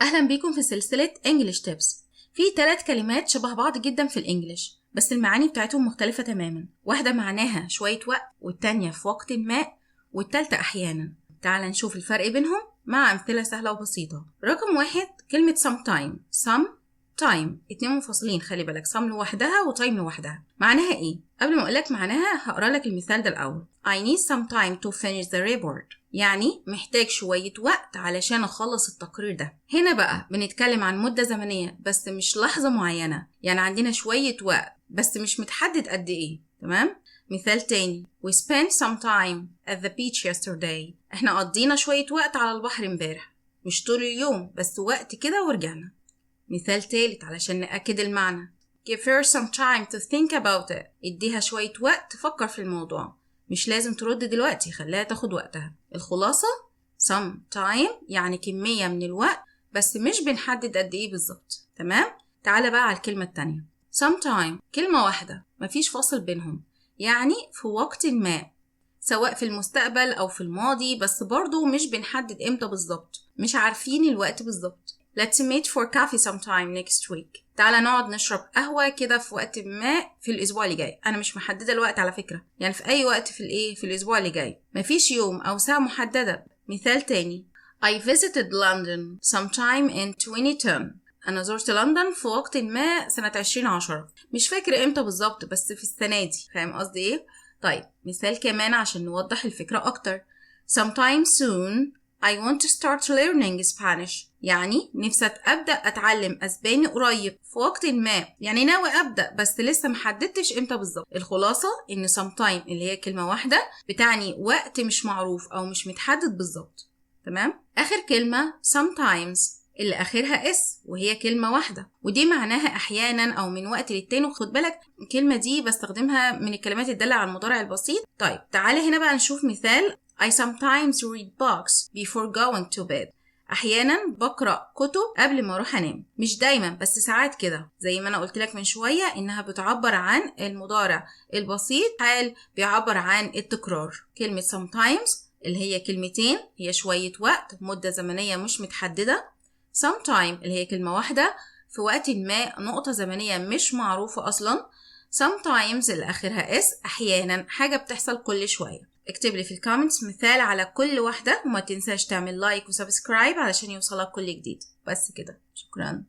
أهلا بيكم في سلسلة English Tips. في 3 كلمات شبه بعض جدا في ال English، بس المعاني بتاعتهم مختلفة تماما. واحدة معناها شوية وقت، والتانية في وقت ما، والتالتة أحيانا. تعال نشوف الفرق بينهم مع أمثلة سهلة وبسيطة. رقم 1، كلمة sometime. some time، 2 منفصلين، خلي بالك، some لوحدها و time لوحدها. معناها إيه؟ قبل ما أقولك معناها هقرأ لك المثال ده الأول. I need some time to finish the report، يعني محتاج شوية وقت علشان أخلص التقرير ده. هنا بقى بنتكلم عن مدة زمنية بس مش لحظة معينة، يعني عندنا شوية وقت بس مش متحدد قد إيه. تمام؟ مثال تاني، we spent some time at the beach yesterday، احنا قضينا شوية وقت على البحر امبارح، مش طول اليوم بس وقت كده ورجعنا. مثال تالت علشان نأكد المعنى، give her some time to think about it، اديها شوية وقت تفكر في الموضوع، مش لازم ترد دلوقتي، خليها تاخد وقتها. الخلاصة some time يعني كمية من الوقت بس مش بنحدد قد ايه بالظبط. تمام؟ تعالى بقى على الكلمة التانية، sometime، كلمة واحدة مفيش فاصل بينهم، يعني في وقت ما، سواء في المستقبل أو في الماضي، بس برضو مش بنحدد امتى بالظبط، مش عارفين الوقت بالظبط. Let's meet for coffee sometime next week، تعالى نقعد نشرب قهوة كده في وقت ما في الأسبوع اللي جاي. أنا مش محددة الوقت على فكرة، يعني في أي وقت في الإيه في الأسبوع اللي جاي، مفيش يوم أو ساعة محددة. مثال تاني، I visited London sometime in 2010، أنا زرت لندن في وقت ما سنة 2010، مش فاكر إمتى بالظبط بس في السنة دي، فاهم قصدي إيه؟ طيب مثال كمان عشان نوضح الفكرة أكتر، sometime soon I want to start learning Spanish، يعني نفسي أبدأ أتعلم أسباني قريب في وقت ما، يعني ناوي أبدأ بس لسه محددتش إمتى بالظبط. الخلاصة إن sometime اللي هي كلمة واحدة بتعني وقت مش معروف أو مش متحدد بالظبط. تمام؟ آخر كلمة sometimes اللي آخرها s وهي كلمة واحدة، ودي معناها أحيانا أو من وقت للتاني. وخد بالك الكلمة دي بستخدمها من الكلمات الدالة على المضارع البسيط. طيب تعالى هنا بقى نشوف مثال، I sometimes read books before going to bed، أحيانا بقرأ كتب قبل ما أروح أنام، مش دايما بس ساعات كده، زي ما أنا قلت لك من شوية إنها بتعبر عن المضارع البسيط، حال بيعبر عن التكرار. كلمة sometimes اللي هي كلمتين، هي شوية وقت، مدة زمنية مش متحددة. sometime اللي هي كلمة واحدة، في وقت ما، نقطة زمنية مش معروفة أصلا. sometimes اللي آخرها s أحيانا، حاجة بتحصل كل شوية. اكتب لي في ال comments مثال على كل واحدة، وما تنساش تعمل like و subscribe علشان يوصلك كل جديد. بس كده، شكرا.